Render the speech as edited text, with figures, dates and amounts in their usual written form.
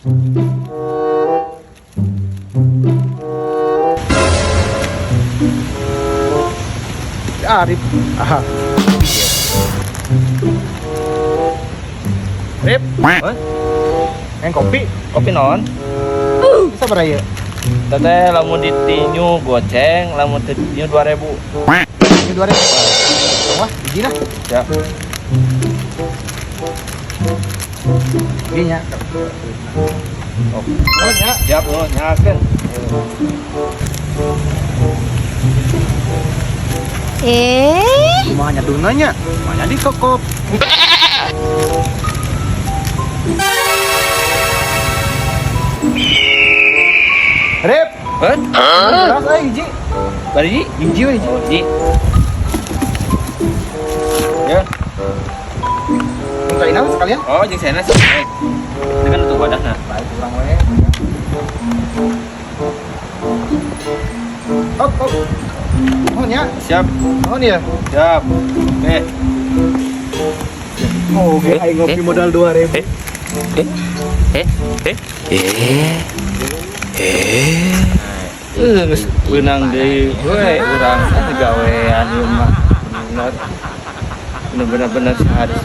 Si Arif. Aha. Rip, Hah? yang kopi. Kopi naon? Bisa beraya. Teteh, lamun ditinju 5.000, lamun teu ditinju 2000. Ini 2000. Wah, hiji lah. Ya. Ini nya. Oh. Oh, nya. Siap, oh, nyakeun. Eh, Kumaha nyaduna nya? Kumaha di kokop. Rip, Hah? beras euy hiji. Bari? Hiji we hiji. Oh, hiji. Ya. Minta ina sekalian. Oh, jeung saena sih. Itu kan untuk wadahna. Baik urang we. Hop, hop. Nuhun ya. Siap, Nuhun ya. Siap. Oke. Oh, oke, aing ngopi modal 2000. Eh, eh, eh. Eh, geus beunang deui we urang gawean ieu mah. Bener. Bener-bener sehari.